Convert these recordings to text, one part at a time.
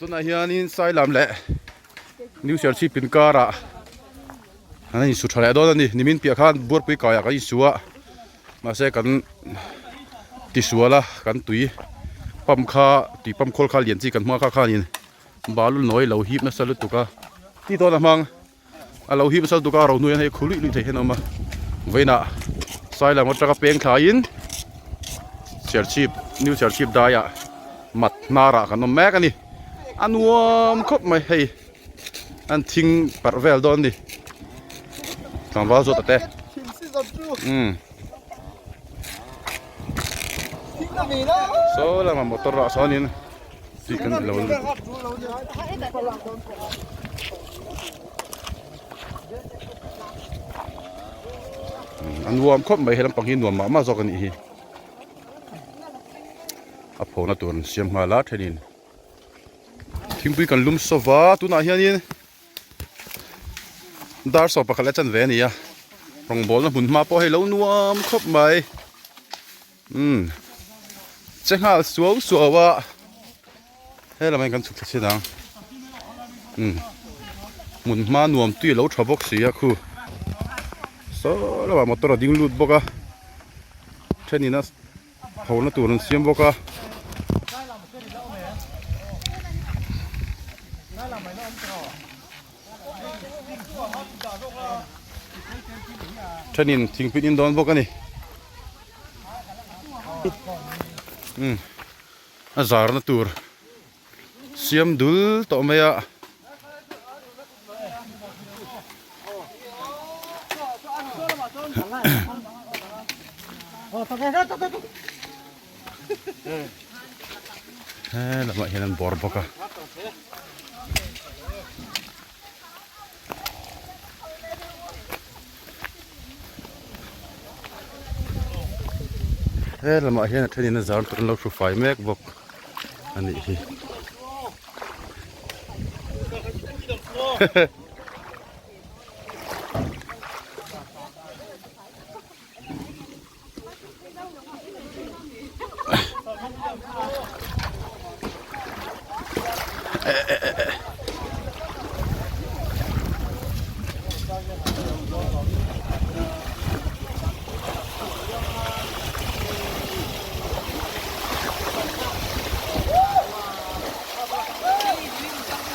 Tunah hianin Sailam leh New Serchhip inkarah an insu tha leh dawn a ni. Nimin piah khan Buarpui kaiah kan insu a, mahse kan tisual a, kan tui pump kha tui pump khawl kha lian chi kan hmang a kha khanin balu nawi lo hip nasa lutuk a ti dawn a hmang. A lo hip nasa lutuk a, ro hnuaiah hian hei khu luih luih thei hian a awm a, vawiinah Sailam atanga peng thlaiin Serchhip New Serchhip daiah mat hnarah kan awm mek a ni, a nuam khawp mai hei an thing parh vel dawn a ni tlangval zawt ate umm saw lamah motor ah sawnin tih kan lo A nuam khawp mai he lampang hi nuam mah mah zawk a nih hi a phona tur an siam nghal a thenin thingpui kan lum sawva tunah hianin dar sawm pakhat leh chanve a ni a rawngbawlna hmun hma pawh hei lo nuam khawp mai. Umm che nghal suau suau a he lamah hian kan chhuk thla chin ang umm hmun hma nuam tui a lo tha bawk si a khu saw lamah motor a ding lut bawk a thenin a phona tur an siam bawk a. Thenin thingpui in dawn bawk a ni. Umm a zarna tur siam dul tawh mai a. He lamah hian an bawr bawk a. He lamah hian a thenin a zar tur an lo hru fai mek bawk a nih hi.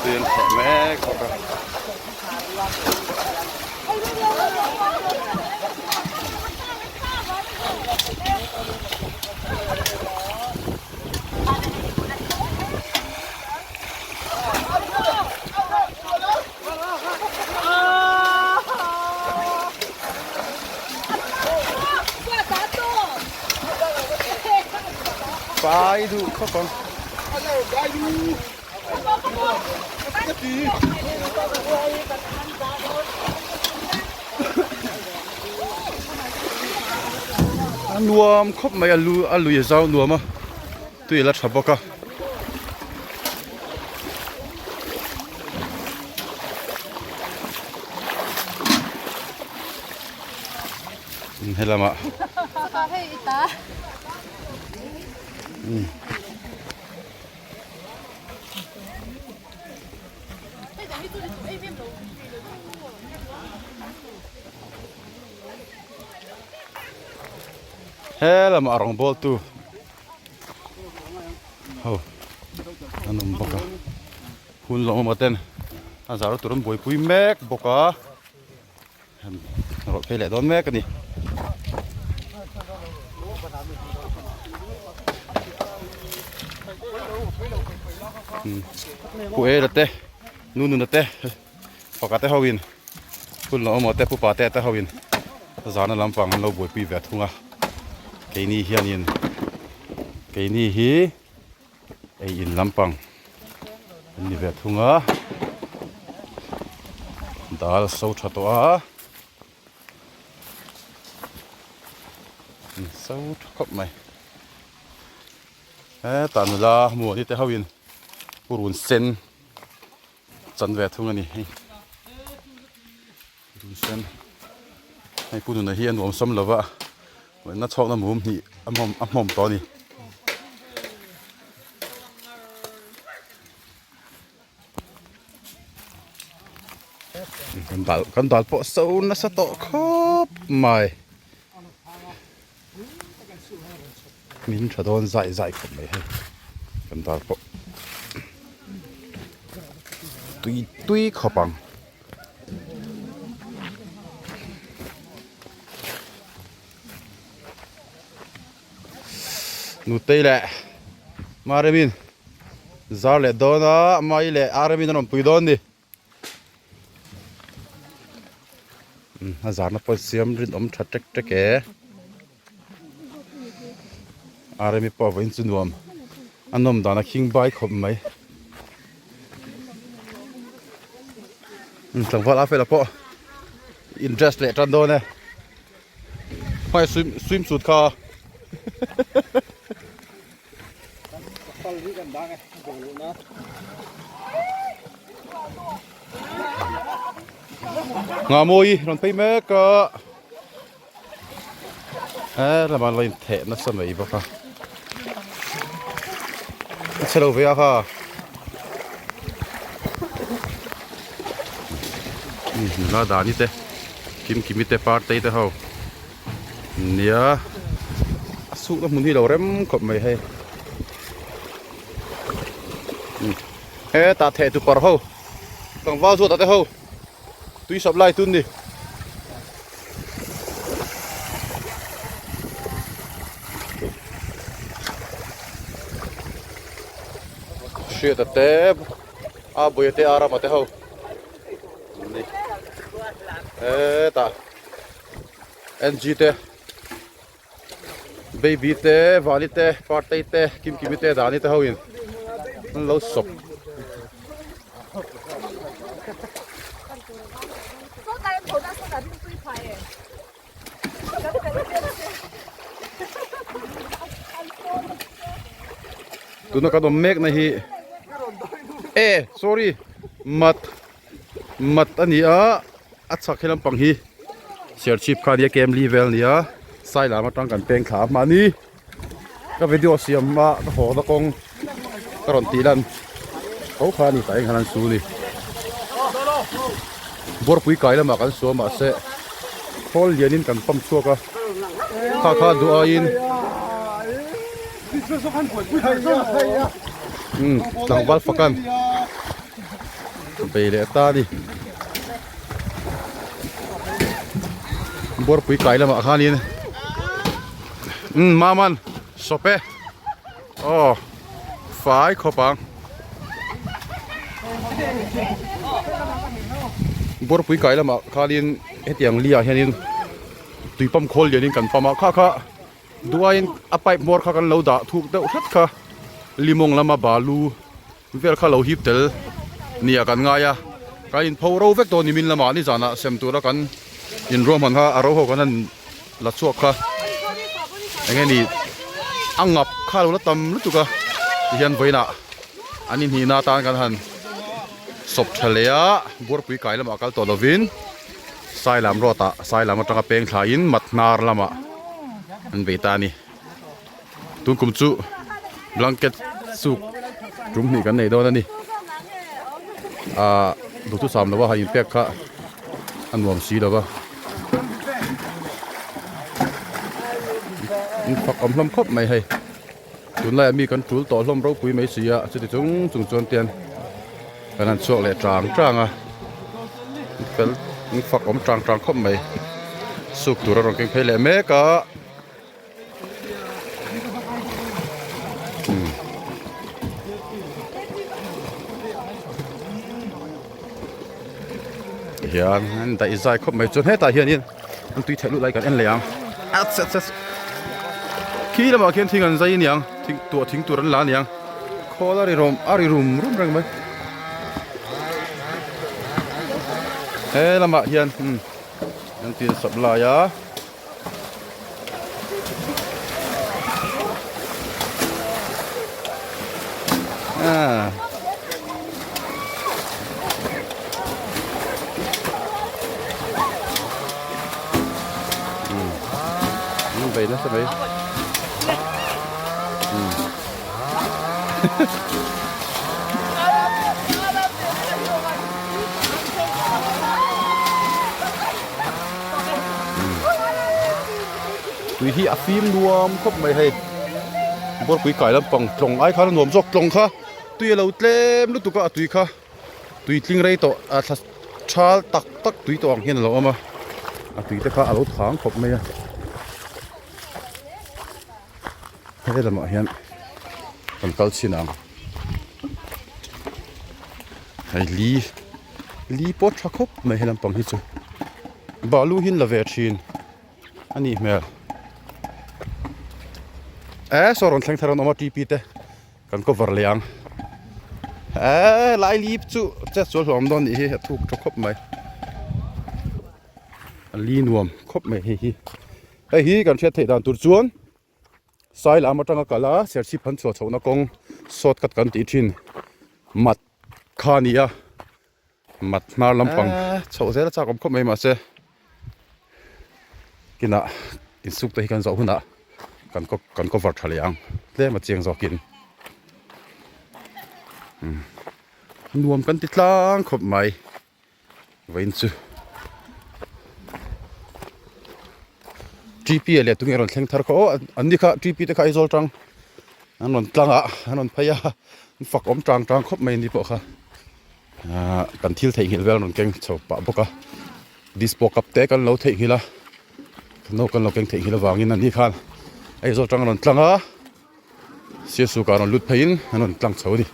Tui an theh mek bawk a. Pai duh khawp ang. A nuam khawp mai a lu a lui a zau nuam a tui a la tha bawk a. Helamah He lamah rawng bawl tu ho an awm bawk a hun lawm awm ten a zar tur an buaipui mek bawk a. Rawh phei leh dawn mek a ni. Pu Ela te, Nu Nuna te, Faka te hoin, Phul Naomo te, Pu Pate te hoin zana lampang an lo buaipui ve thung a. Keini hianin keini hi ei in lampang an ni ve thung a dal so tha tawh a in so tha khawp mai hetah nula muani te ho in purun sen chan ve thung a ni hei purun sen hei pununa hi a nuam sawm lova na chhawkna mum hnih a hmawm a hmawm tawh a ni. Kan dal kan dal pawh so nasa tawh khawp mai. Min tha dawn zai zai khawp mai hei kan dal pawh tui tui khawp ang. Nutei leh Maremin zar leh dawn a Mai leh Aremin an awmpui dawn ni. A zarna pawh siam rinawm tha tek tek e. Aremi pawh vawiin chu nuam a nawm dan a khing bai khawp mai. Tlangval a fela pawh in dress leh tan dawn e. Hmai swim swim suit kha. Nga mawi rawn phei mek a e lamah an lo intheh nasa mai bawk a a chhe lo ve a kha nula dani te kimkimi te partei te ho. Nia a sukna hmun hi lo rem khawp mai hei hetah theh tu par ho tlangval zuata te ho tui sap lai tun ni. Hriata te a buaia te a rama te ho ni hetah. NG te baby te vani te partei te kimkimi te dani te ho in an lo sawp. Tuna kan awm mek na hi e sorry mat mat a ni a. A chhak he lampang hi Serchhip kha nia Kemli vel nia Sailam atang kan peng thla a mahni ka video siam a ka haw na kawng ka rawn tih lan tho kha a ni tah hian an su ni Buarpui kai lamah kan su a mahse khawl lianin kan pump chhuak a kha kha duh aiin umm tlangval fakan. Bei leh ta a ni. Buarpui kai lamah khanin umm maman sawp e aw fai khawp ang. Buarpui kai lamah khanin hetiang li ah hianin tui pump khawl lianin kan pump a kha kha duaiin a pipe hmawr kha kan lo dah thuk deuh hret kha limawng lama balu. Vel kha lo hip tel nia kan ngai a, kan inpho ro vek tawh nimin lamah nizanah sem tura kan inruahman kha a ro ho kan han la chhuak kha eng nge ni a ngap kha lo la tam lutuk a tihian vawiinah an inhnihna atan kan han sawp tha leh a buarpui kai lamah kal tawh lovin Sailam road ah Sailam atanga peng thlain Mathnar lamah an bei ta a ni. Tun kum chu blanket suk tum hnih kan nei dawn a ni ahh duhthusam lova han inpek kha a nuam si lova in fak awm hlawm khawp mai hei tunlaiah mi kan tul tawh hlawm ropui mai si a chuti chung chung chuan tian kan han chhuak leh tang tang a fel in fak awm tang tang khawp mai suk tur a rawn keng phei leh mek a. Hian an daih zai khawp mai chuan hetah hianin an tui theih lut lai kan en leh ang khi lamah khian thing an zai aniang thing tuah thing tur an la aniang khawl a ri rawm a ri rum rum reng mai he lamah hian umm an tui an sawp lai a. Ah. Ừ. Vậy nó sẽ vậy. Ừ. Tui hi a fim nuam khawp mai hei. Buarpui kai lampang tlawng ai khan a nuam zawk tlawng kha tui a lo tlem lutuk a a tui kha tui tling rei tawh a thla thal tak tak tui tawh ang hian a lo awm a a tui te kha a lo thang khawp mai a he lamah hian kan kal chhin ang hei li li pawh tha khawp mai he lampang hi chu balu hi an la ve thin. A nih hmel eh saw rawn thleng thar an awm a tp te kan cover leh ang eh lai lip chu chet sual hlawm dawn nih hi a thuk tha khawp mai a li nuam khawp mai hei hi hei hi kan hriat theih dan tur chuan sai lam atanga kal a serchhip han chhuah chhohna kawng shortcut kan tih thin mat kha a ni a. Mat hnar lampang chhoh zel a chak awm khawp mai mahse kinah insuk te hi kan zawh hunah kan kan cover tha leh ang tlem a chiang zawkin umm nuam kan ti tlang khawp mai vawiin chu T P a leh tunge rawn thleng thar kha aw an ni kha T P te kha Aizawl tang an rawn tlang a an rawn phei a an fak awm tang tang khawp mai ni pawh kha. Ahh kan thil theihnghilh vel an rawn keng chho pah bawk a dispo cup te kan lo theihnghilh a no kan lo keng theihnghilh avangin an ni khan Aizawl atang an rawn tlang a Sialsuk ah an rawn lut pheiin an rawn tlang chho a ni.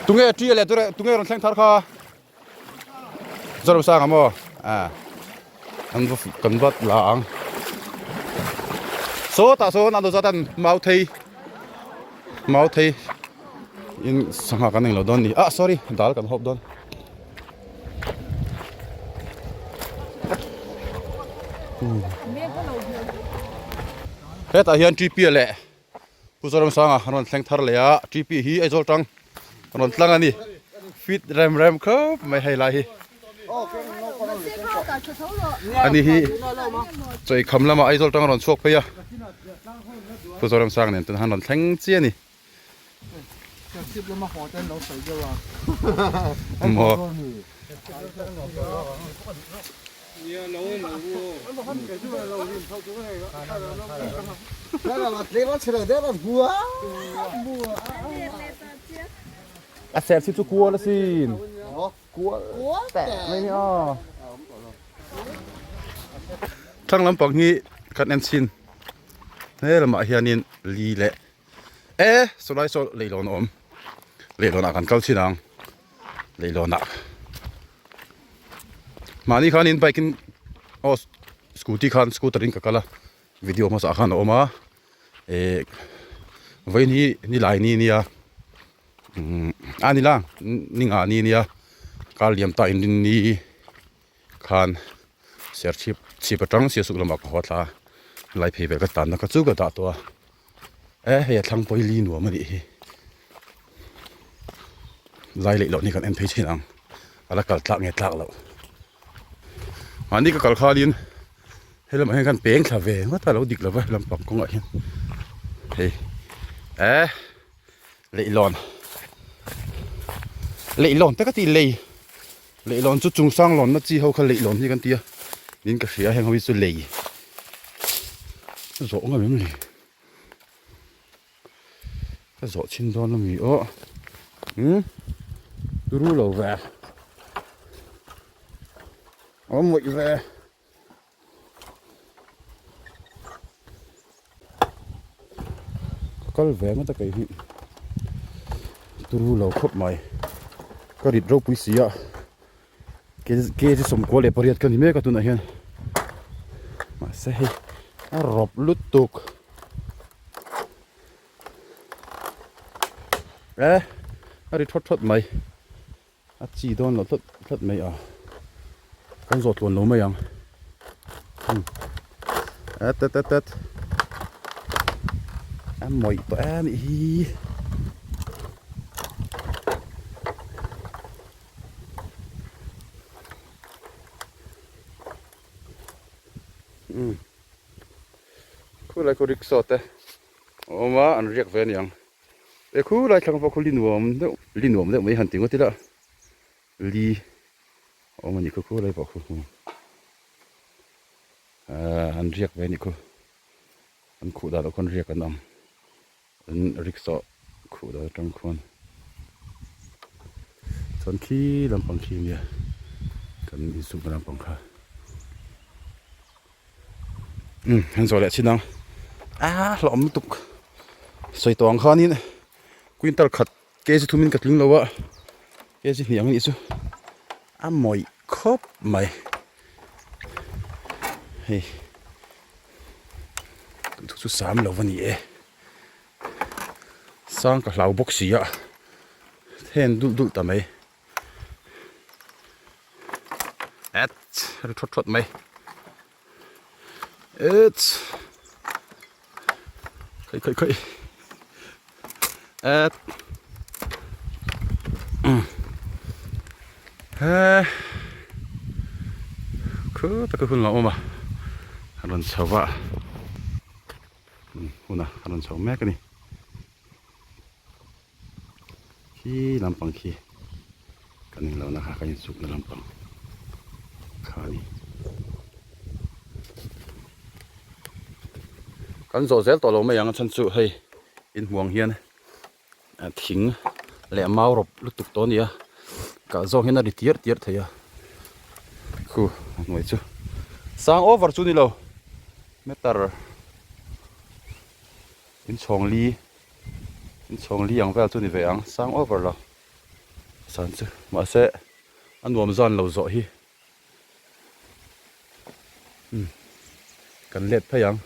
Tunge ṭi leh ture tunge rawn thleng thar kha Zoremsanga maw a an va kan va la ang sawtah sawn a dawt an mau thei mau thei in sangha kan englo dawn a ni ah sorry dal kan hawp dawn. Hetah hian T P leh Pu Zoramsanga an rawn thleng thar leh a, T P hi Aizawl tang an rawn tlang a ni, fit rem rem khawp mai hei lai hi. Ani hi Chawihkham lamah Aizawl tang a rawn chhuak phei a, Pu Zoramsanga nen chuan an rawn thleng chiah a ni. Maw. A ser si chu kual asin. Kual teh mai ni aw. Thlang lampang hi kan en chhin. He lamah hianin li leh e sawlai saw leihlawn a awm leihlawnah kan kal thin ang leihlawnah mahni khanin bike in aw scooty khan scooter in ka kal a video hmasa khan a awm a eh vawiin hi nilai ni nia umm a ni lang ni ngah ni nia kar liam ta in rin ni. Khan serchhip chhip atang siasuk lamah ka haw thla a lai phei vel ka tanna kha chu ka dah tawh a e hei a thlang pawh hi li nuam a nih hi lai leh loh ni kan en phei thin ang a la kal tlak nge tlak loh mahni ka kal khanin he lamah hian kan peng thla ve ngawt a lo dik lova he lampang kawngah hian hei e leihlawn leihlawn te ka tih lei. Leihlawn chu chungsang lawnna chi ho kha leihlawn hi kan ti a, niin ka hria a heng ho hi chu lei zawh ngam em ni? Ka zawh chhin dawn ami aw umm turu lo ve awm mawih ve. Ka kal ve ngawt a kei hi turu lo khawp mai ka rit ropui si a kg 98 ka ni mek a tunah hian mahse hei a rawp lutuk e a ri thawt thawt mai. A chi dawn loh tlat tlat mai a, kan zawh tluan lo mai ang. Et et et et a mawih tawh em anih hi. Khulai khu rickshaw te a awm a an riak ve aniang e khulai thlang pawh khu li nuam deuh li nuam deuh mai han ti ngawt ila li a awm anih khu khulai pawh khu ahh an riak ve anih khu an khuh dan ah khuan riak an awm an rickshaw khuh dan atang khuan chuan khi lampang khi nia kan insukna lampang kha. Umm an zawh leh chin ang a hlauhawm lutuk sawi tawh ang khanin quintal khat kg thumin ka tling lo a kg hnih ang anih chu a mawih khawp mai hei duhthu chu sam lo a ni e sang ka hlau bawk si a then dulh dulh ta mai. Et ri thawt thawt mai et khaih khaih khaih et he khu taka hun lo awm a a rawn chho va hun a rawn chho mek a ni. Khi lampang khi kan in lohna kha kan insukna lampang kha a ni. Kan zawh zel tawh lo mai ang a chhan chu hei inhmuang hian thing leh mau rawp lutuk tawh a ni a kah zawng hian a ri tiar tiar thei a khu a hnuai chu sang over chu ni lo meter inchhawng li. Inchhawng li ang vel chu ni ve ang sang over lo san chu mahse a nuam zan lo zawh hi umm kan let phei ang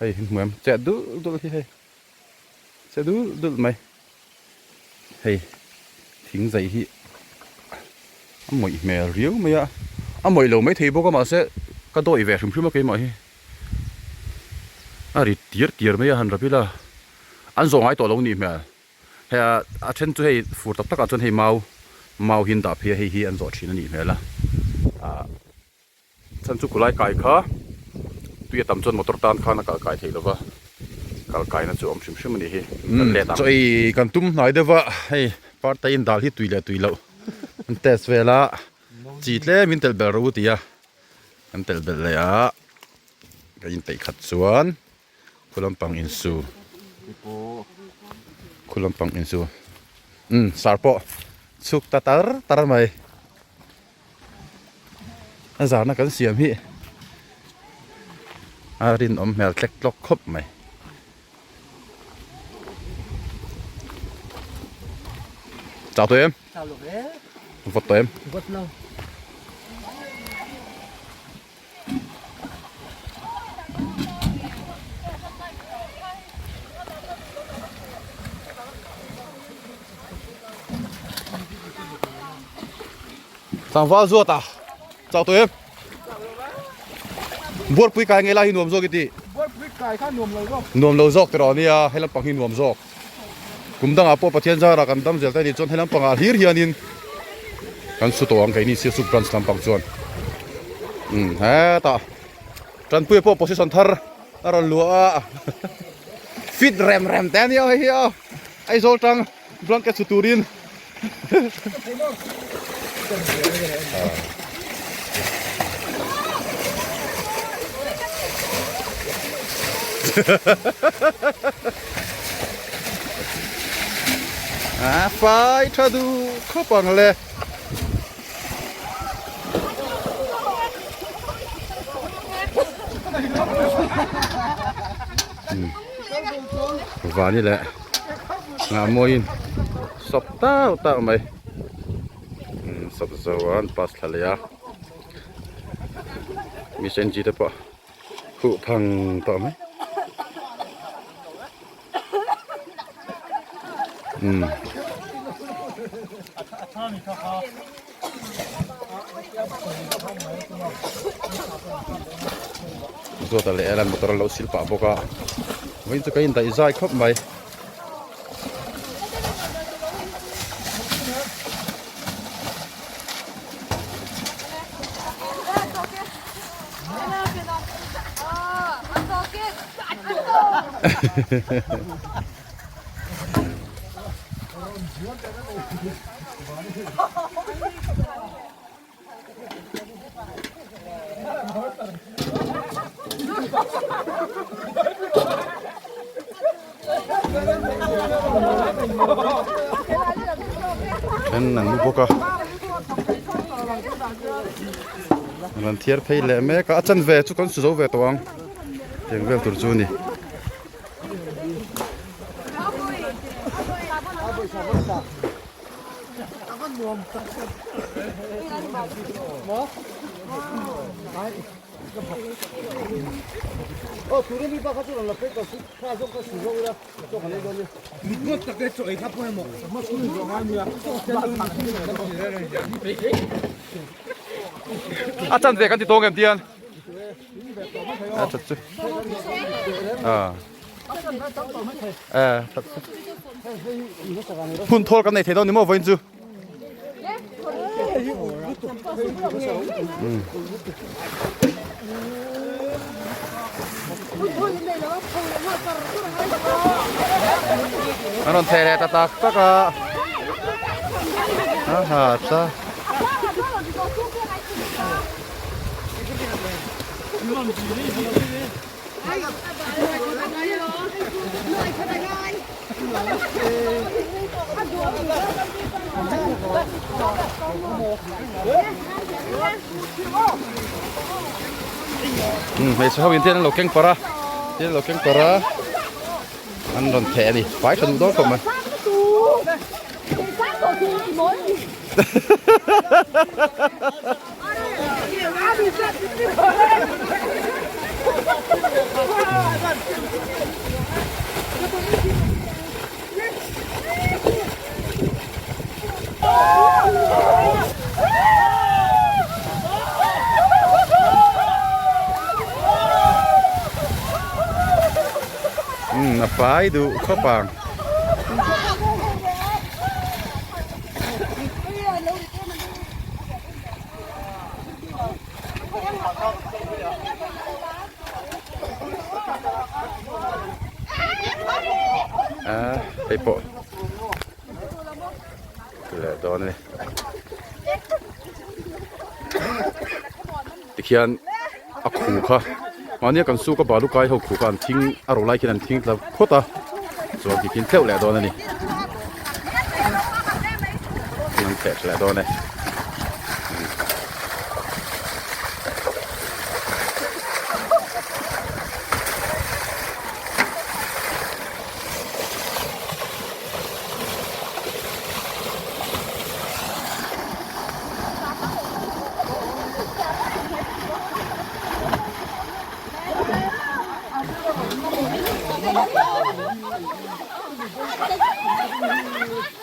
hei hi hmuh em cheh dul dul hi hei cheh dul dul mai hei thing zai hi a mawih hmel riau mai a a mawih lo maithei bawk a mahse ka dawih ve hrim hrim a keimah hi. A rit tir tir mai a han rap ila an zawh ngai tawh lo nih hmel hei a a then chu hei fur tak takah chuan hei mau mau hi an dah phei a hei hi an zawh thin a nih hmel a ah chhan chu khulai kai kha tui a tam chuan motor tan khan a kal kai thei lova kal kaina chu a awm hrim hrim a nih hi kan let ang. Chaw ei kan tum hnai deuh a hei party in dal hi tui leh tui loh an test vel a chi tlem in telh belh rawh u ti a. Kan telh belh leh a ka inpeih khat chuan khu lampang insu khu lampang insu umm sar pawh chhuk ta tar tar mai a zarna kan siam hi a rinawm hmel tlek tlawk khawp mai. Chau tawh em? Chau lo ve. Vawt tawh em? Vawt lo. Tlangval zuat a chau tawh em? Buarpui kai nge lai hi nuam zawk i tih? Buarpui kai kha nuam lo zawk. Nuam lo zawk tiraw nia he lampang hi nuam zawk. Kum dangah pawh Pathian zara kan dam zel te anih chuan he lampangah hlir hianin kan su tawh ang keini Sialsuk branch lampang chuan. Umm hetah Tanpuia pawh position thar a rawn luah a fit rem rem te ania hei hi aw Aizawl tang blanket su turin A fai tha duh khawp ang le. Vani leh ngah mawiin sawp tau tau mai sawp zo a an pass thla leh a miss Angie te pawh huh phang tawh mai umm. Zawta leh elan motor an lo sil pah bawk a vawiin chu ka indaih zai khawp mai. Then an mu bawk a an rawn thiar phei leh mek a a chanve chu kan su zo ve tawh ang tiang vel tur chu a ni. A chanve kan ti tawng em tian a that chu a a that chu hun thawl kan nei thei dawn ni maw vawiin chu An rawn theh leh ta tak tak a a ha cha Hmeichhe ho in te an lo keng parh a te an lo keng parh a an rawn theh a ni fai tha duh dawn khawp mai. Umm a fai duh khawp ang. A hei pawh ti leh dawn a ni tikhian a khu kha mahnia kan suk a balu kai ho khu kha an thing a ro lai khian an thing tla phawt a chuan tikhin tleuh leh dawn a ni an theh tha leh dawn e.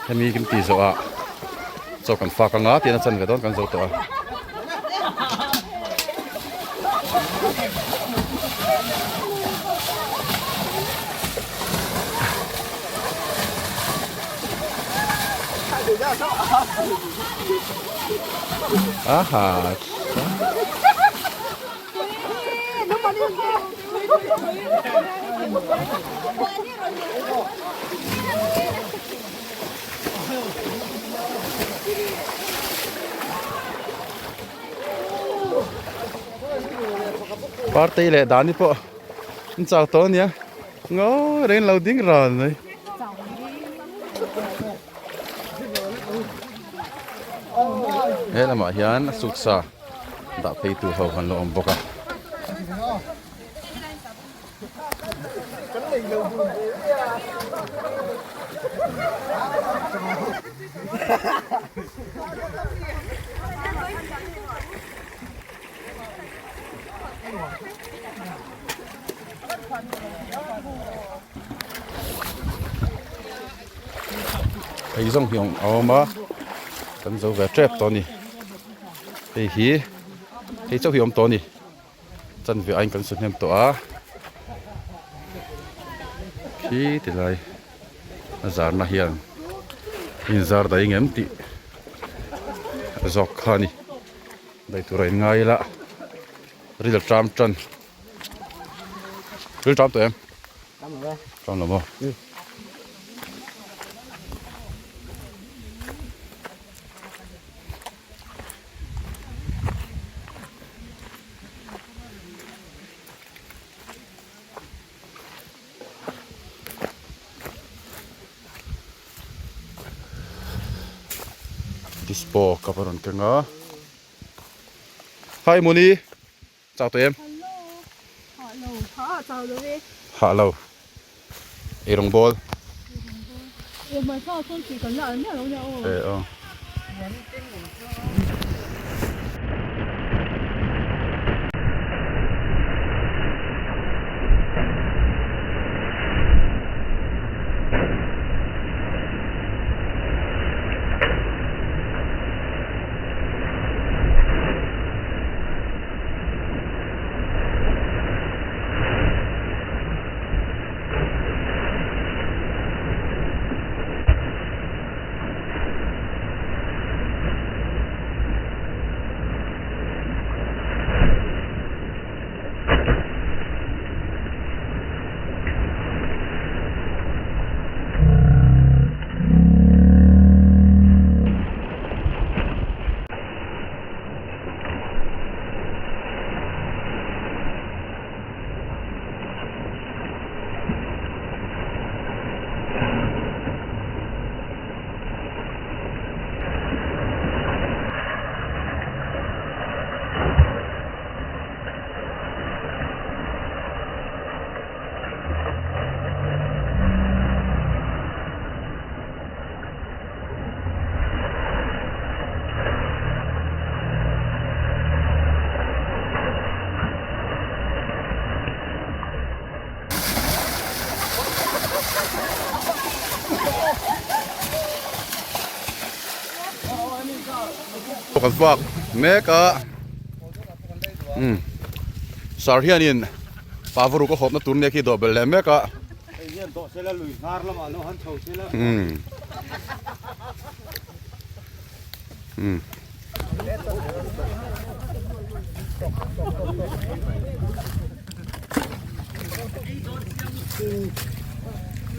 Hemi kan tih zawh ah chaw kan fak anga tih na chan ve dawn kan zo tawh a. Aha. Partei leh Dani pawh an chau tawh ania ngawi reng lo ding ran mai. He lamah hian a suksa dah phei tur ho an lo awm bawk a. Hei zawng hi a awm a kan zo ve tep tawh a ni hei hi hei chauh hi a awm tawh a ni. Chanve aiin kan sa hnem tawh a khi ti lai a zarna hian inzar daih ngem tih a zawk kha a ni daih tur a in ngai ila ril a ṭam tan ril ṭam tawh em. Ṭam lo maw? Dispo cup a rawn keng a. Hi Moni, chau tawh em? Hello, hah lo, hah chau lo e. Hah lo, ei rawng bawl. Ei rawng bawl. E hmai thla chuan tih kan la al miah lo nia aw. E aw. Kan vak mek a umm sar hianin pavaruk a hawpna tur nia khi dawh belh leh mek a umm umm.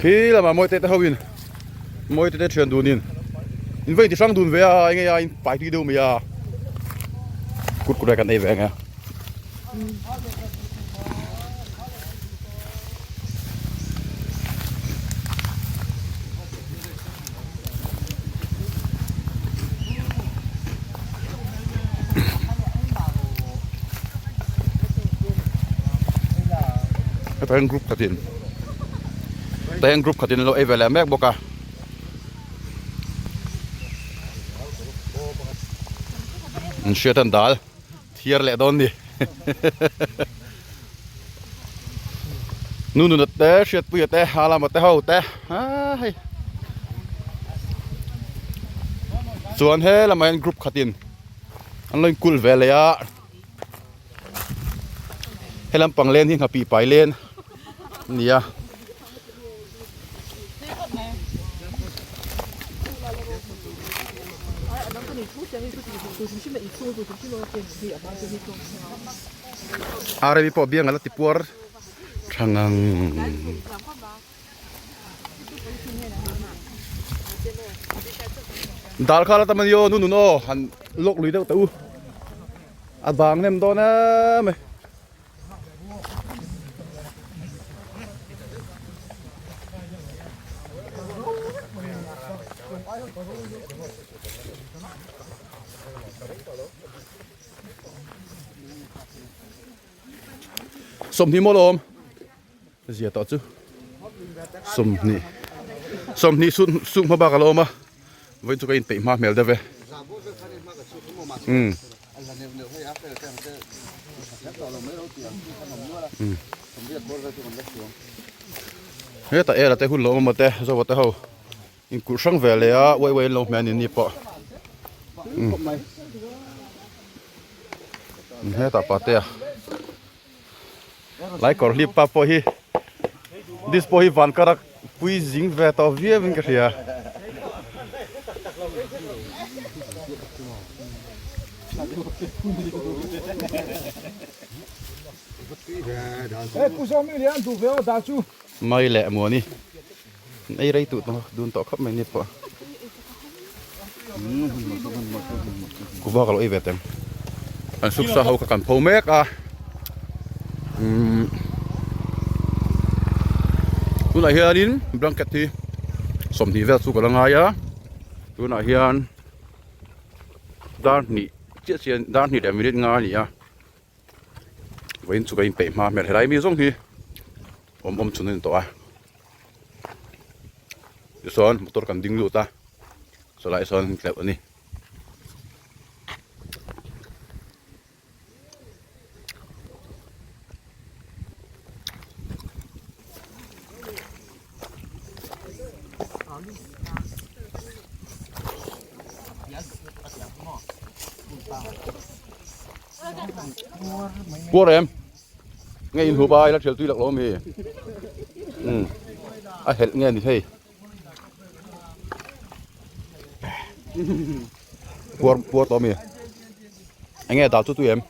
Khi lamah mawi te te ho in mawi te te thian dun in in va inti hrang dun ve a enge a in pai tui deuh mai a kut kut a kan ei ve ang e. Hetah hian group khatin hetah hian group khatin an lo ei ve leh mek bawk a. An hriat an dal thiar leh dawn ni Nu nuna te hriatpuia te ha lama te ho te aa hei chuan he lamah hian group khatin an lo inkulh ve leh a he lampang len hi nghapih pai len a ni a. Army pawh biang ala ti puar tha ngang. Dal kha la tam ani aw nu nun aw han lawk lui deuh teh u a bang hnem dawn em e. Sawmhnih maw lawm zia tawh chu sawmhnih sawmhnih suk suk hma bak a la awm a vawiin chu ka inpeih hma hmel deuh e umm hetah ela te hun lo awm a te zoa te ho inkulh hrang ve leh a uai uai an lo hmeh a ni ni pawh umm hetah patea lai kawr hlip pa pawh hi dispo hi van karak pui zing ve tawh viau in ka hria. Mai leh Muani an ei rei tuh dun tawh khawp mai ni pawh. Kuva ka lo ei ve teng. An suk sa ho kha kan pho mek a. Umm tunah hianin blanket hi 20 vel chu ka la ngai a. Tunah hian dar hnih chiah chiah dar hnih leh minute nga a ni a. Vawiin chu ka inpeih hma hmel helai mi zawng hi awm awm chun a ni tawh a tichuan motor kan ding lut a chulaiah sawn an tleuh a ni. Puar em nge in hup a ila thial tui lak lo ami umm a helh nge ni thei puar puar tawh ami enge dal chu tui em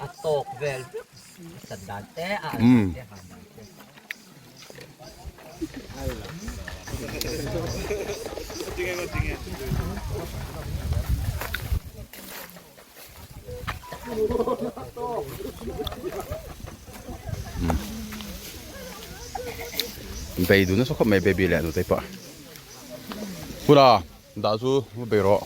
a tawk vel vek sat dan te a umm. Bei dun nasa khawp mai baby leh nutei pawh huna dah chu bei rawh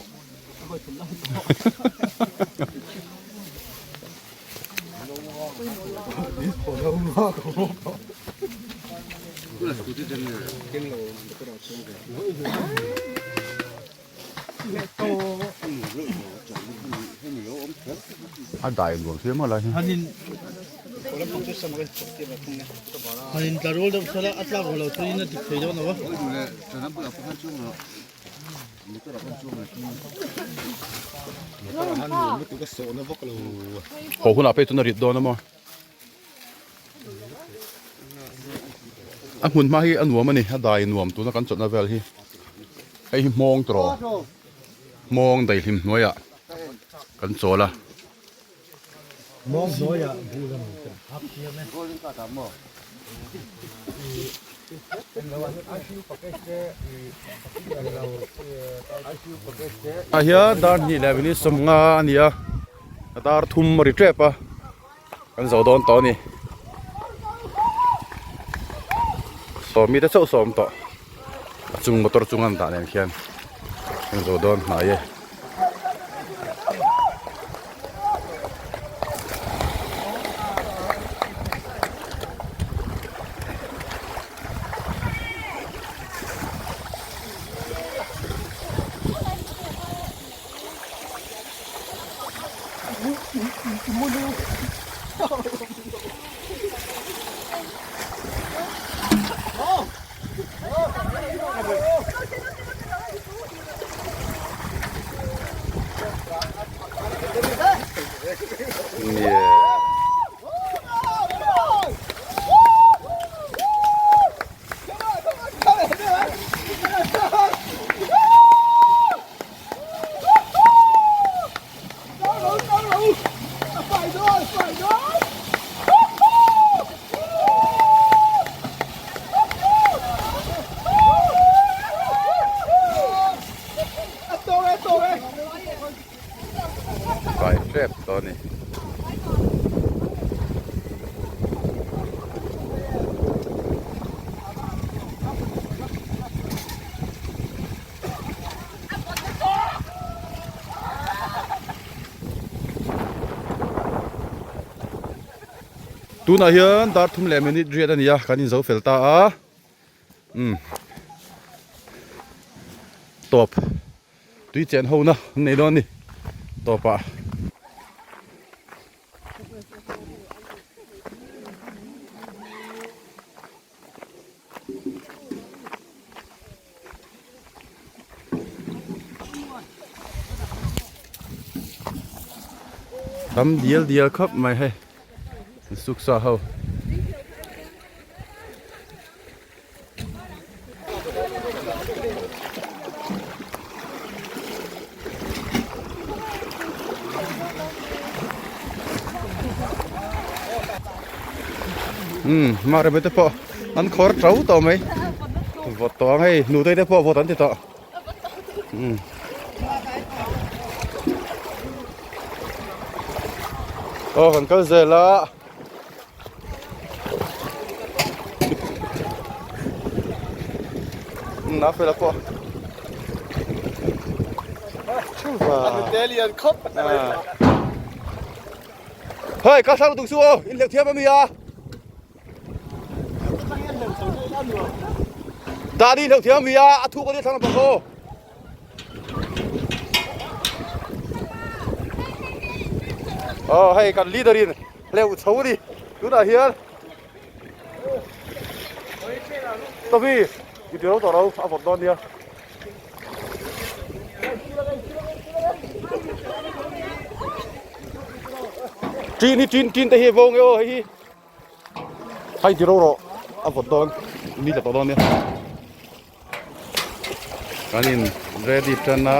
A dai nuam thil maw lai hi. Haw hunah pawh chuan a rit dawn a maw? A hmun hma hi a nuam a ni, a dai nuam tuna kan chawlhna vel hi. Hei hi hmawng tawh hmawng daihlim hnuaiah kan chawl a. Ah hian dar hnih leh minute sawmnga a ni a a dar thum a ri tep a kan zo dawn tawh a ni sawm mite chauh sawm tawh a chung motor chung an dah nen khian kan zo dawn hnai e. Kai hrep tawh a ni. Tunah hian dar thum leh minute riat a ni a kan inzo fel ta a umm tawp tui chen ho na an nei dawn a ni tawp ah. Tam dial dial khawp mai hei suk sa ho. Umm mareme te pawh an khawr to tawh mai vawt tawh ang hei nutei te pawh vawt an ti tawh umm aw kan kal zel a. Na fela pawh Hei ka thlang tuk su aw in hleuh thiam ami a Dadi hleuh thiam ami a a thu ka ni thlang bawk aw Aw hei kan leader in hleuh chho a ni tunah hian Toby i ti ro tawh ro a vawt dawn nia. Tin hi tin tin te hi vawng e aw hei hi hei ti ro rawh a vawt dawn ni tla tawh dawn nia. Kan in ready tan a.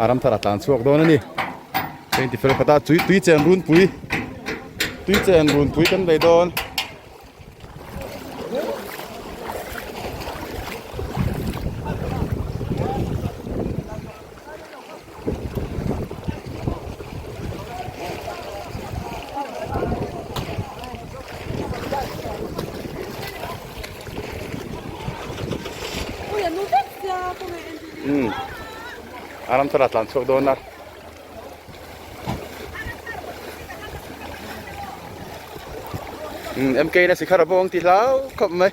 A ram thar a tlan chhuak dawn a ni. Heng ti fel khat a tui tui chen runpui tui chen runpui kan bei dawn. Umm a ram thar a tlan chhuak dawn a. Umm MK na sikhar a bawng ti hlau khawp mai.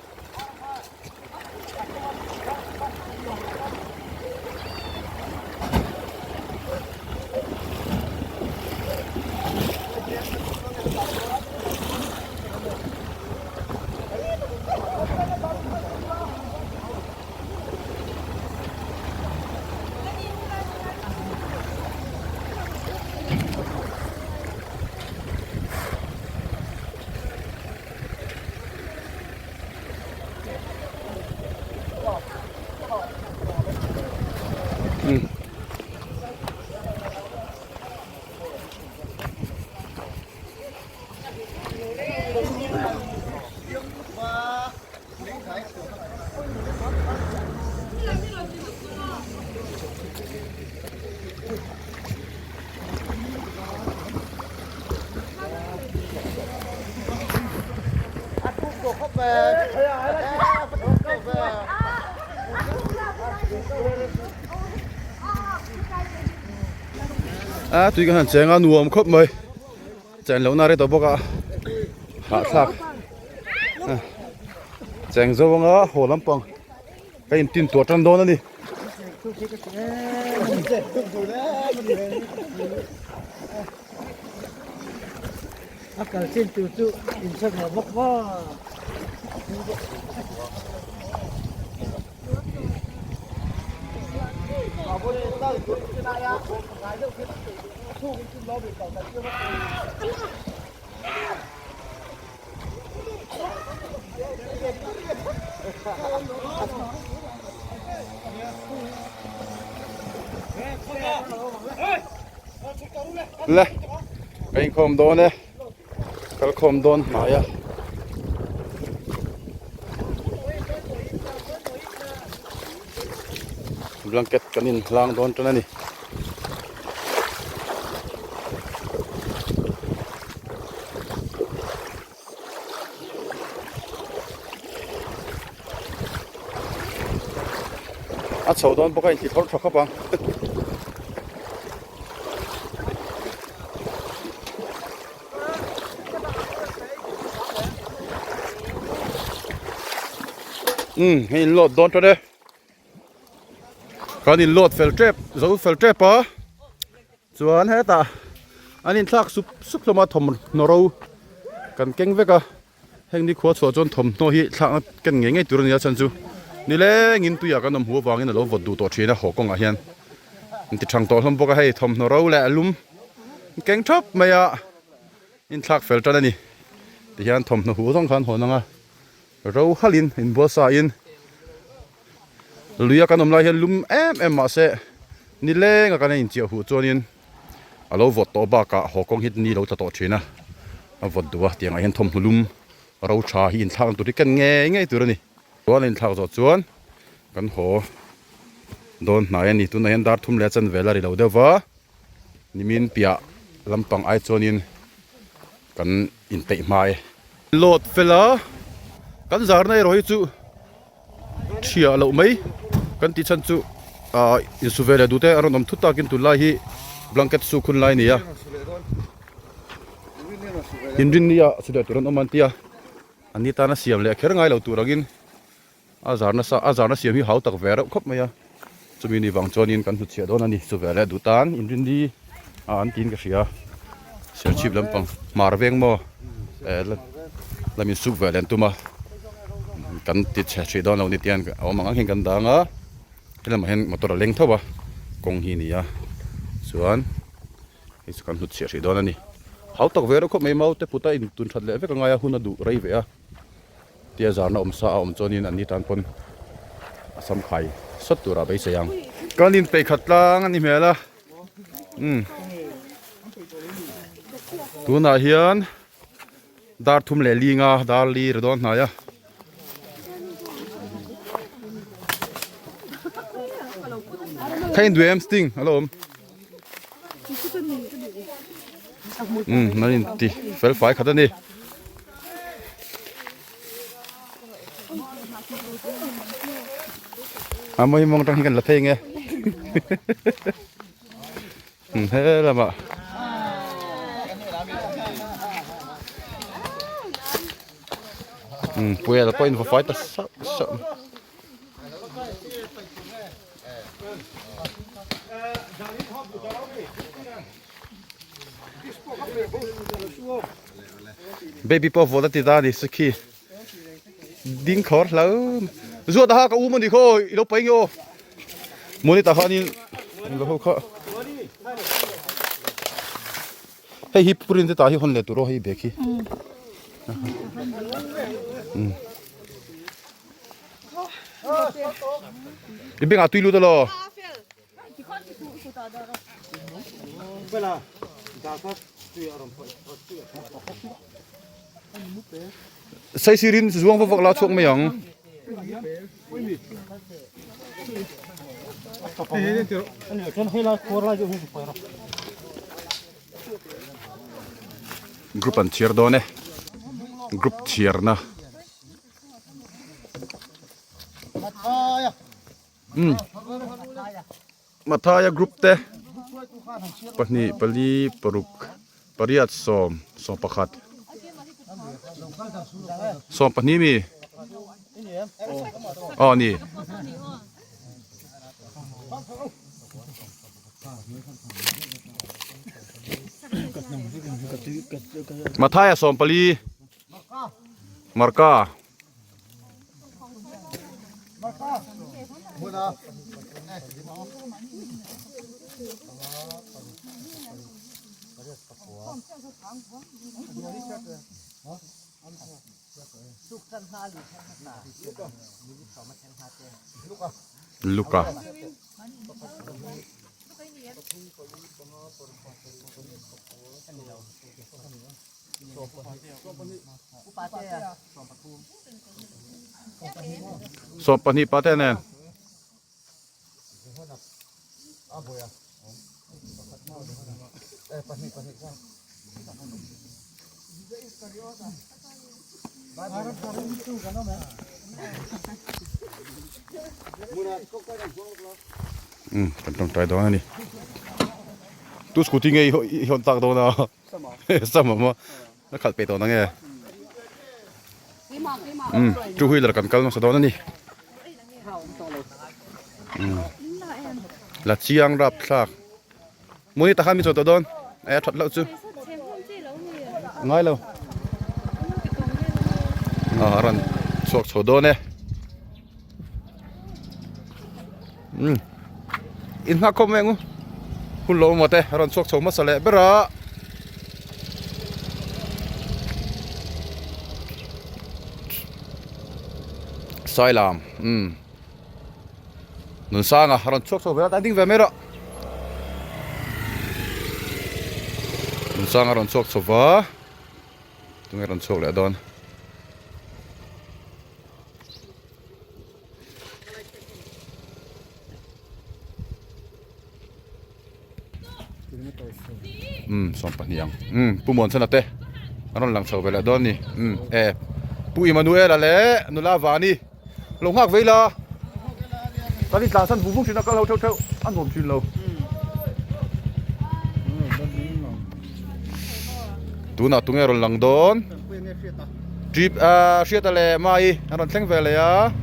A tui kan han cheng a nuam khawp mai chen lohna a rei tawh bawk a hahthlak cheng zo anga haw lampang ka intin tuah tan dawn a ni. A kal chin tur chu in hre ve bawk maw? Le ka inkhawm dawn e kal khawm dawn hnai a blanket kan in hlang dawn tan a ni. A chho dawn bawk a inti thawr tha khawp ang. Umm hei in load dawn tan e. Kan in load fel tep zo fel tep a. Chuan hetah an inthlak sup sup hlawm a thawmhnaw ro kan keng vek a heng ni khua chhuah chuan thawmhnaw hi thlakna ken ngei ngei tur a ni a chhan chu nilengin tuiah kan awm hu avangin a lo vawt duh tawh thin a haw kawngah hian an ti thang tawh hlawm bawk a hei thawmhnaw ro leh lum an keng thap mai a inthlak fel tan a ni tihian thawmhnaw huh zawng khan hawn ang a ro halhin inbual sa in. Luia kan awm lai hian lum em em mahse Nileng a kan inchiah huh chuanin a lo vawt tawh bakah haw kawng hi ni lo tla tawh thin a, a vawt duh a tiangah hian thawmhnaw lum ro tha hi inthlak ang tur hi ken ngei ngei tur a ni. Chuan a inthlak zawh chuan kan haw dawn hnai a ni. Tunah hian dar thum leh a chanve la ri lo deuh va, nimin piah lampang ai chuanin kan inpeih hma e. Load fel a, kan zarna erawh hi chu Thiah loh mai kan tih chhan chu ah insu ve leh duh te a rawn awm thut takin tunlai hi blanket suk hun lai a ni a inrinni ah su leh tur an awm an tia an ni tana siam leh kher ngai lo tur angin a zar nasa a zarna siam hi hau tak ve reuh khawp mai a chumi ni vang chuanin kan hnutchhiah dawn a ni chu ve leh duh tan inrinni ah an tiin ka hria serchhip lampang hmar veng maw eh lamin suk ve leh an tum a kan ti chhe hrih dawn lo ni tiang a awm ang ang hian kan dang a helamah hian motor a leng tho a kawng hi a ni a chuan hei chu kan hnutchhiah hrih dawn a ni hau tak ve reuh khawp mai mau te put a intun that leh vek a ngai a hun a duh rei ve a. Tia zarna awm sa a awm chuanin an ni tan pawn a sam khai sawt turah beisei ang. Kan inpeih khat tlang a ni hmel a, umm tunah hian dar thum leh linga dar li ri dawn hnai a. Kha induh em sting a lo awm. Umm an inti fel fai khat a ni. A mawi mawng tang hi kan la phei nge. Umm he lamah. Umm puia la pawh in va fai ta sauh sauh. Baby pawh vawt a ti ta a ni sakhi ding khawr hlo zuat aha ka um a ni khaw i lo pai nge aw mawni tah khanin lo ho kha hei hi purin te tah hi hawn leh tur aw hei bag hi um. I bengah tui lut elaw? Saisirin zuang vak vak la chhuak mai ang. Group an chhiar dawn e. Group chhiarna. Mathaia group te pahnih pali paruk pariat sawm sawmpakhat sawmpahnih mi aw ni. Mathaia sawmpali. Marka. Luka. 22 pa te nen. Um kan tawngtai dawn a ni. Tu scooty nge i hawn tak dawn a. Sama maw a khalh peih tawh na nge umm two wheeler kan kal nasa dawn a ni umm la chiang rap thlak mawni takhan mi chaw tawh dawn a that loh chu ngai lo a rawn chhuak chho dawn e umm in nghak khawp mai ang u hun lo maw te a rawn chhuak chho hmasa leh ber a sailam umm nunsanga a rawn chhuak chho ve a ding ve mai rawh. Nunsanga rawn chhuak chho va tunge rawn chhuak leh dawn. Umm 20 ang umm Pu Muanchana te an rawn lang chho ve leh dawn a ni umm e Pu Emmanuel-a leh nula Vani lo nghak vei la kan in tlansan vung vung thin a kal ho theuh theuh a nuam thin lo tunah tunge rawn lang dawn trip ah Hriata leh Mai an rawn thleng ve leh a.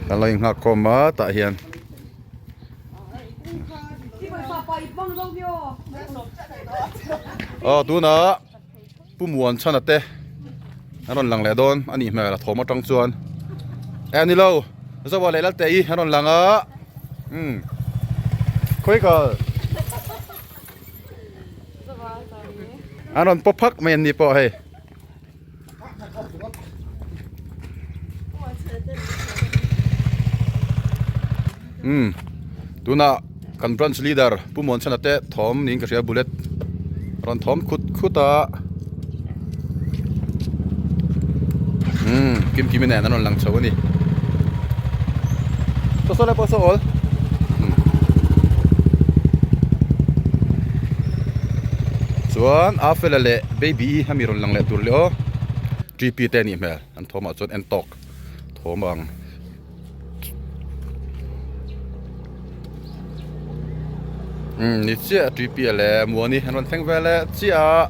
Kan lo inghak khawm a tah hian aw tunah Pu Muanchhana te an rawn lang leh dawn a nih hmel a thawm atang chuan eh a ni lo Zoa leh Lalteii an rawn lang a umm khawi kal. An rawn pawp phak mai an ni pawh hei. Umm tunah kan branch leader Pu Muanchhana te thawm niin ka hria bullet rawn thawm khut khut a umm kim kim nen an rawn lang chho a ni. Saw saw lai pawh saw awl. Chuan a fela leh baby i hemi rawn lang leh tur leh aw TP te anih hmel an thawm ah chuan en tawk thawm ang umm ni chiah TP a leh Muani an rawn thleng vel leh chiah a.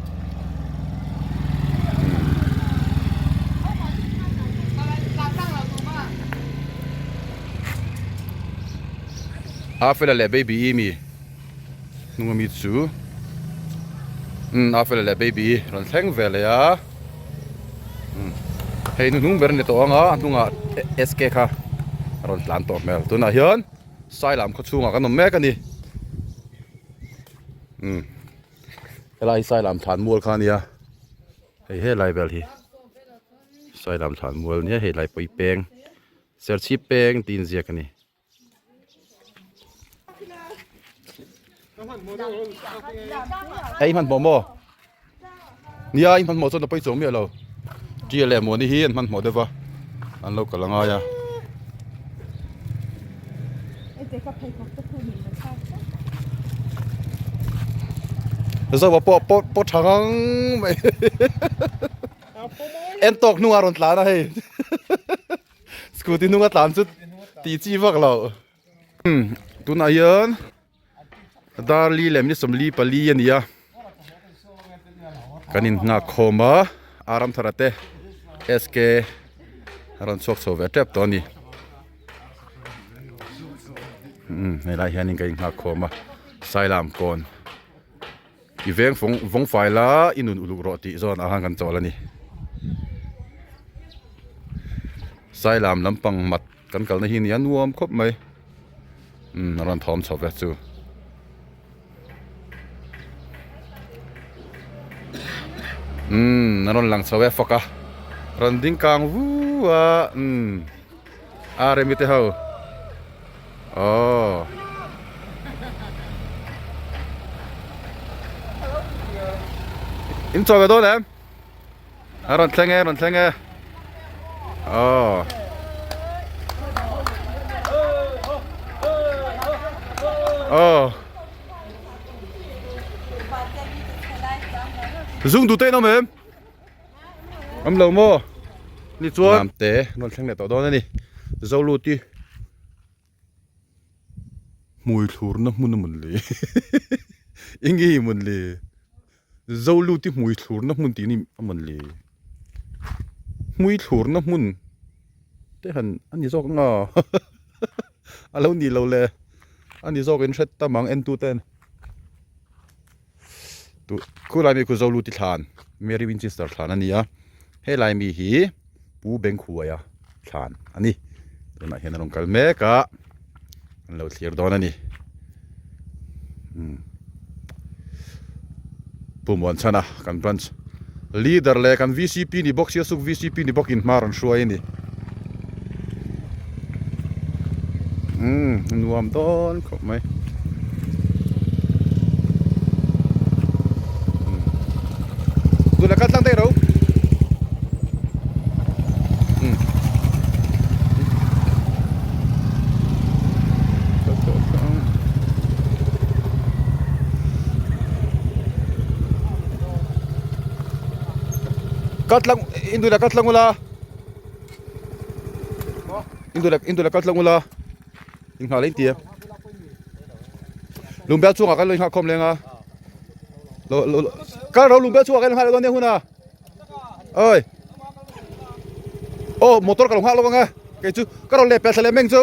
A fela leh baby i mi hnung ami chu umm a fela leh baby i rawn thleng ve leh a umm hei hnuhnung ber a ni tawh ang a a hnungah SK kha a rawn tlan tawh hmel tunah hian Sailam khaw chhungah kan awm mek a ni umm helai hi Sailam thlan mual kha a nia hei helai vel hi Sailam thlan mual a nia hei lai pawi peng. Serchhip peng tih inziak a ni. Hei hmanhmawh maw? Nia i hmanhmawh chuan a pawi chuang miah lo. Tia leh Muani hi an hmanhmawh deuh va, an lo kal a ngai a. Zoa pawh pawh pawh tha ngang mai. En tawk hnungah rawn tlan a hei. Scooty hnunga tlan chu tih chi vak lo. Tunah hian Darli leh ni 44 a ni a. Kan innghak khawm a, a Ramthara te SK a rawn chhuak chho ve tep tawh a ni. Helai hianin ka innghak khawm a, Sailam kawn. I veng fawng vawng fai la i nun uluk rawh tih zawn ah khan kan chawl a ni. Sailam lampang mat kan kalna hi nia nuam khawp mai. Umm a rawn thawm chho ve chu. Umm a rawn lang chho e fak a. Rawn ding kang vu a umm a remi te ho. Aww. In chaw ve dawn em? A rawn thleng e, rawn thleng e. Aww. Aww. Zung duh te in awm em? Awm lo maw? Ni chuan. Nam te rawn thleng leh tawh dawn a ni. Zoluti. Hmui thlurna hmun a mawn le eng nge mawn le Zoluti hmui thlurna hmun tih ni a mawn le hmui thlurna hmun te han a ni zawk anga a lo nih loh le a ni zawk in hre tam ang en tu ten tu khulai mi khu Zoluti thlan Mary Winchester thlan a ni a helai mi hi. Pu Bengkhuaia thlan a ni. Tunah hian a rawn kal mek a, an lo thlir dawn a ni. Pu Muanchhana kan branch leader leh kan VCP ni bawk Siasuk VCP ni bawkin hma rawn hruai a ni. Umm nuam dawn khawp mai. Tuna kal tlang daih ro. Umm. Kal tlang indula kal tlang ula. Indula indula kal tlang ula. In nghah leh tia. Lungbel chungah kan lo inghah khawm leng a. Lo lo kal ro lungbel chungah kan lo nghah leh dawn nia hun a. Oi. Aw motor ka lo nghah lawk ang e. Kei chu ka rawn leh pel thla leh meng chu.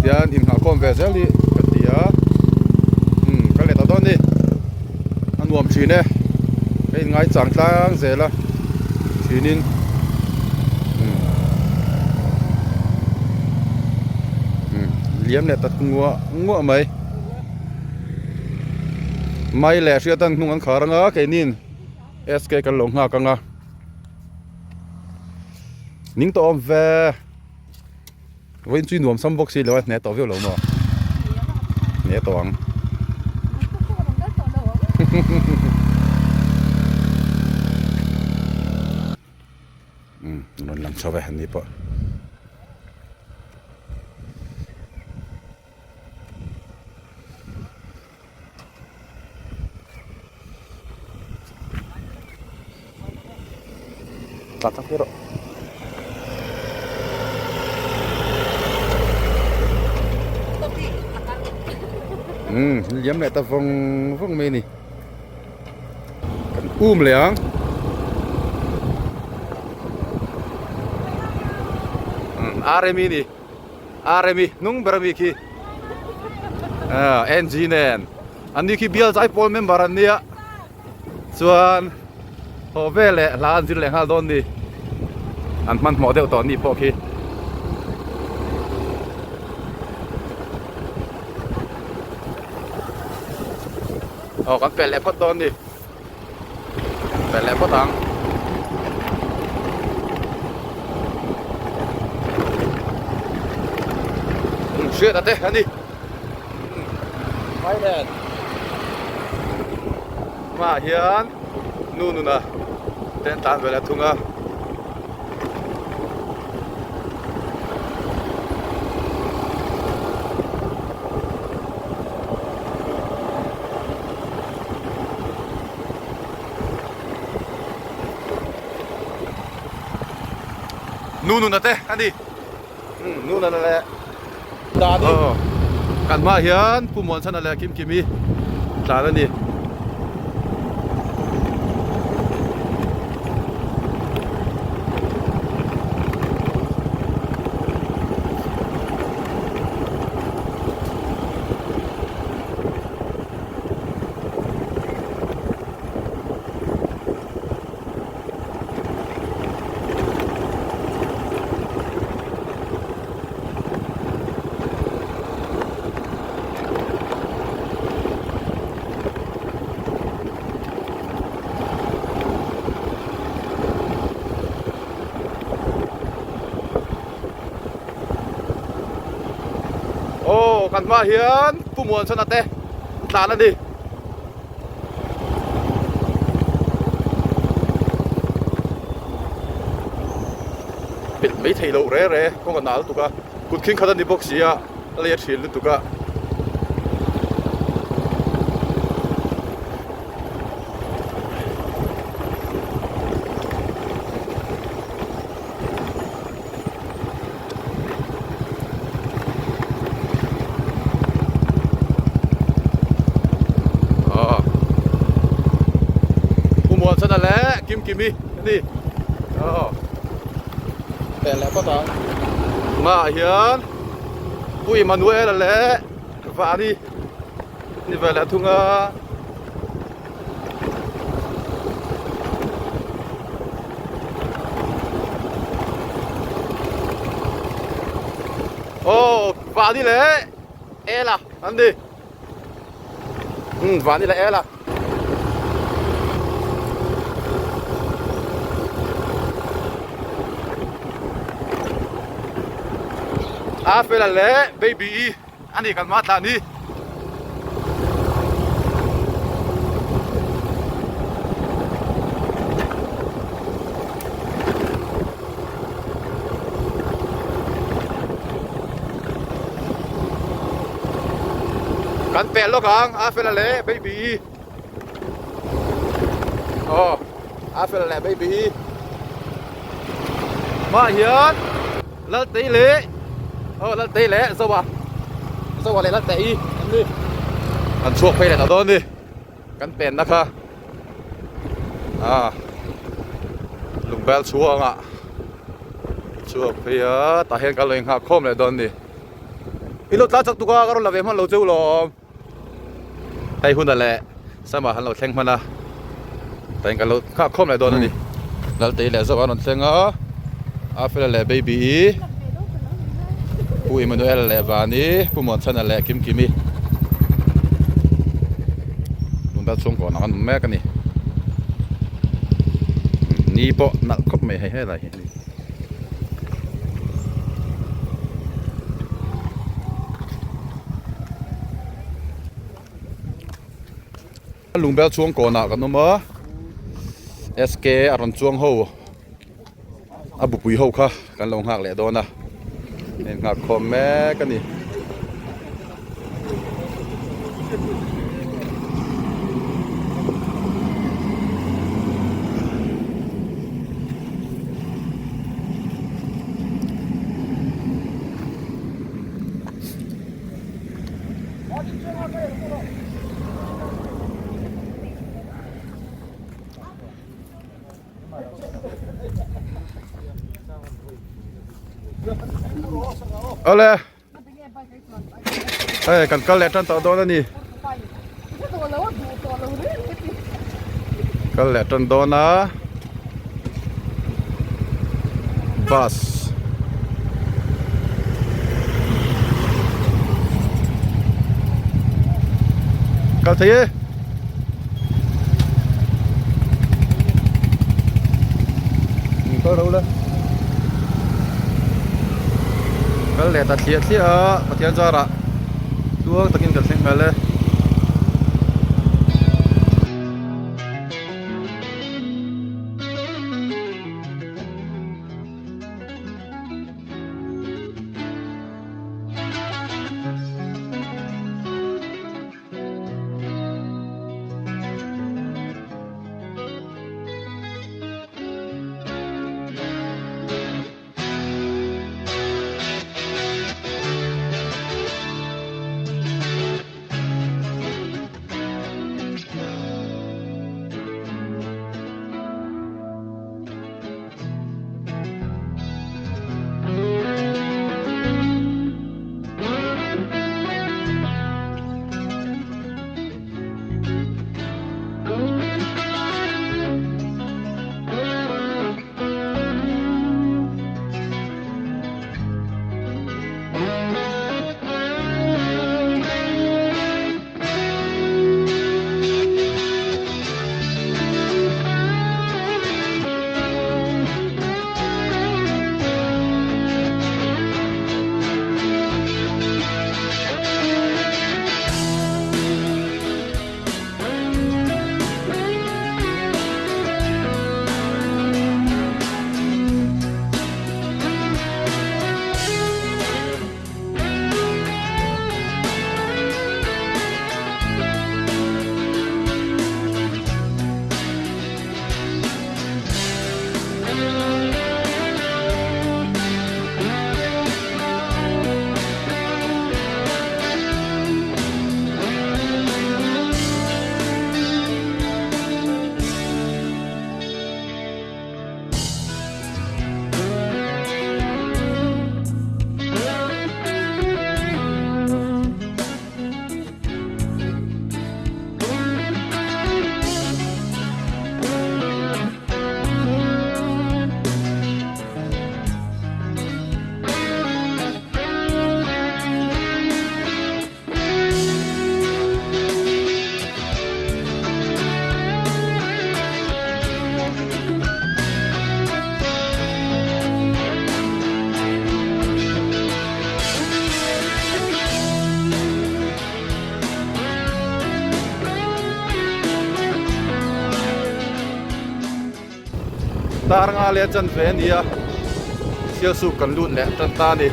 Tian inghah khawm ve zel hi ka ti a. Umm ka let ta dawn a ni. A nuam thin e. Ka inngai chang tlang zel a. Thinin umm umm liam leh ta nguah nguah mai. Mai leh hriat an hnung an khar anga keinin SK kan lo nghak anga ning tawh awm ve vawiin chu i nuam sam bawk si lo a hne tawh viau lo maw hne tawh ang umm rawn lang chho ve an ni pawh. Tla tak rawh. Umm liam leh ta vawng vawng mai a ni. Kan um leh ang. Umm RME ni. Rmi hnung ber ami khi NG nen an ni khi bial zai pawl member an nia chuan haw vel leh hla an zir leh nghal dawn ni an hmanhmawh deuh tawh ni pawh khi. Aw kan pel leh phawt dawn ni. Pel leh phawt ang. Hriat a te a ni. Thailand. Hmaah hian nu nuna te an tlan ve leh thung a. Nu nuna te a ni nu nuna leh kan hmaah hian Pu Muanchhana leh Kim Kimi tlan a ni. Aw kan hmaah hian Pu Muanchhana te tlan a ni. Pelh mai thei loh re re kawng a nal lutuk a kut khing khat a ni bawk si a a lei a thian lutuk a. Pu Muanchhana leh Kim Kimi a ni aw pel leh phawt ang hmaah hian Pu Emmanuel-a leh Vani ni ve leh thung a. Aw vani leh ela an ni umm vani leh ela. A fela leh baby i ani kan hma thlah ni. Kan pel lawk ang a fela leh baby i. Aw a fela leh baby i. Hmaah hian Laltei leh aw Laltei leh Zoa Zoa leh Laltei an ni an chhuak phei leh ta dawn a ni kan penna kha ah lungbel chhuangah chhuak phei a tah hian kan lo inghak khawm leh dawn a ni i lo tlan chak tuk a ka rawn la ve hman lo cheu lawm. Hei huna leh Sama han lo thleng hman a, tain kan lo nghak khawm leh dawn a ni. Laltei leh Zoa an rawn thleng a, Afela leh Baby-i, Pu Emmanuel leh Vani, Pu Muanchhana leh Kimkimi Lungdal chhungkawnah an awm mek a ni. Ni pawh nalh khawp mai hei helai hi. Lungbel chhuang kawnah kan awm a SK a rawn chuang ho a bupui ho kha kan lo nghak leh dawn a hei nghak khawm mek a ni. Awle hei kan kal leh tan tawh dawn a ni kal leh tan dawn a bus kal thei e. Kal ro la kal leh ta thliah thliah a Pathian zarah tluang takin kan thleng hmel e. Dar nga leh a chanve a ni a, Sialsuk kan lut leh tan ta a ni.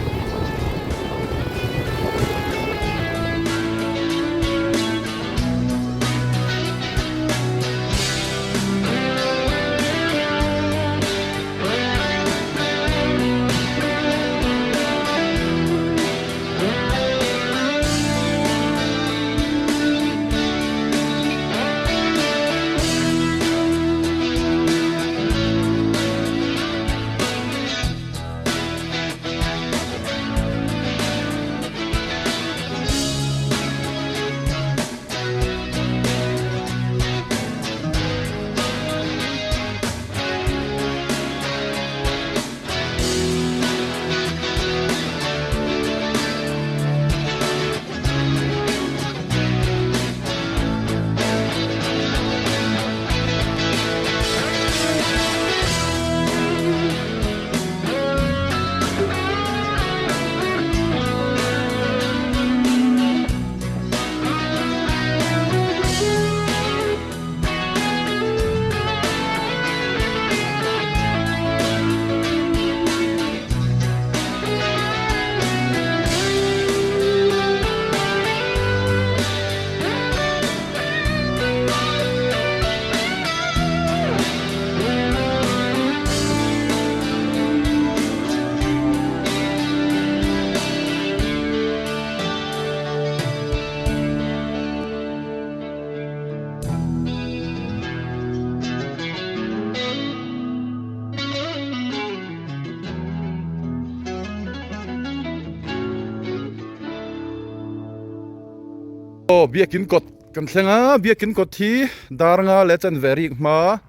Aw biakin kawt kan thleng a biakin kawt hi dar nga leh chanve rik hma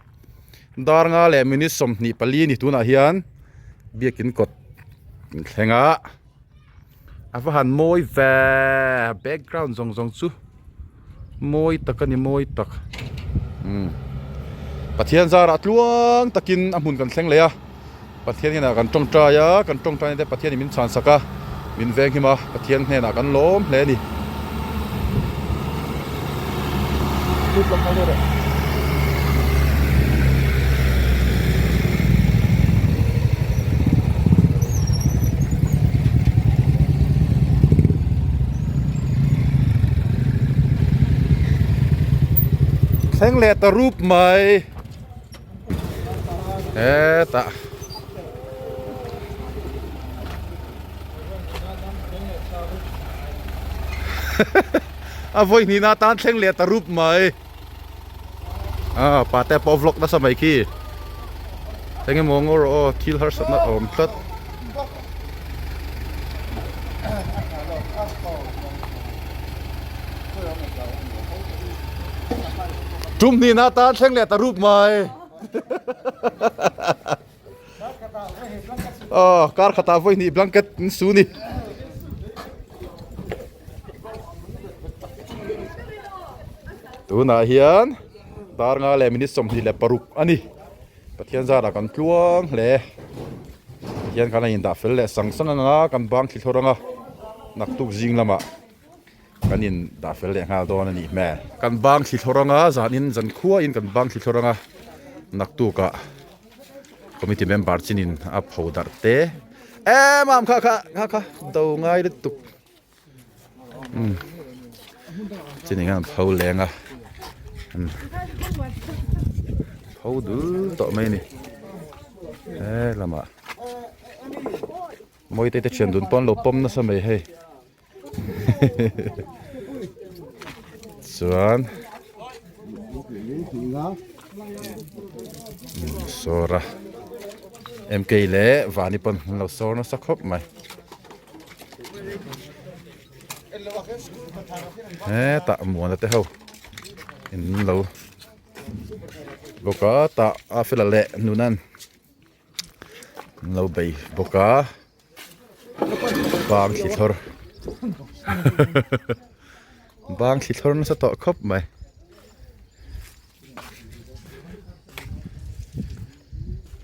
dar nga leh minute 24 ni tunah hian biakin kawt kan thleng a. A va han mawi ve background zawng zawng chu mawi tak a ni mawi tak umm Pathian zarah tluang takin a hmun kan thleng leh a Pathian hnenah kan tawngtai a kan tawngtai na te Pathian in min chhan sak a min veng him a Pathian hnenah kan lawm hle a ni. Thleng leh ta rup mai hetah. A vawi hnihna atan thleng leh ta rup mai. Ah pate pawh vlog nasa mai khi. Eng emaw ngaw rawh aw thil harsatna a awm tlat. Tum hnihna atan thleng leh ta rup mai. Aw kar khatah vawi hnih blanket an su ni. Tunah hian dar nga leh minute 26 a ni. Pathian zarah kan tluang hle. Hian kan a indah fel leh sang sang anga kan bang thli thlawr anga naktuk zing lamah. Kan in dah fel leh nghal dawn a nih hmel. Kan bang thli thlawr anga zanin zan khuain kan bang thli thlawr anga naktukah committee member chinin a pho darh te em am kha kha kha kha do ngai lutuk umm chinin an pho leng a pho dul tawh mai a ni he lamah Mawite te thian dun pawn lo pawm nasa mai hei. Chuan sawr a MK leh Vani pawn an lo sawr nasa khawp mai. Hetah Muana te ho in lo bawk a tah a fela leh Nunan. An lo bei bawk a bang thli thlawr bang thli thlawr nasa tawh khawp mai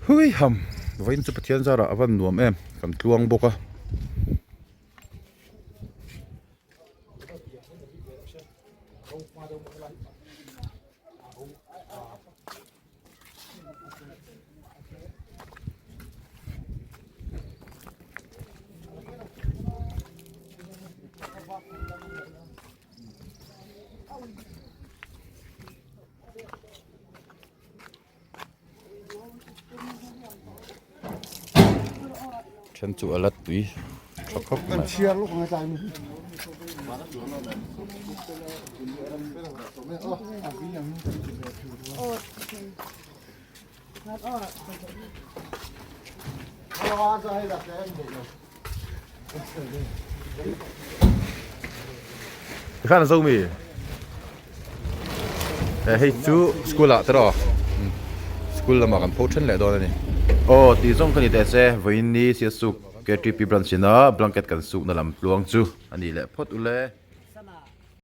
hui ham vawiin chu Pathian zarah a van nuam em kan tluang bawk a. Then chu a la tui tha khawp mai. Tikhan a zo mi eh hei chu school ah te rawh school lamah kan pho then leh dawn a ni. Aw tih zawng ka ni teh se vawiin ni Siasuk KTP branch ina blanket kan sukna lam tluang chu a ni leh phawt ule.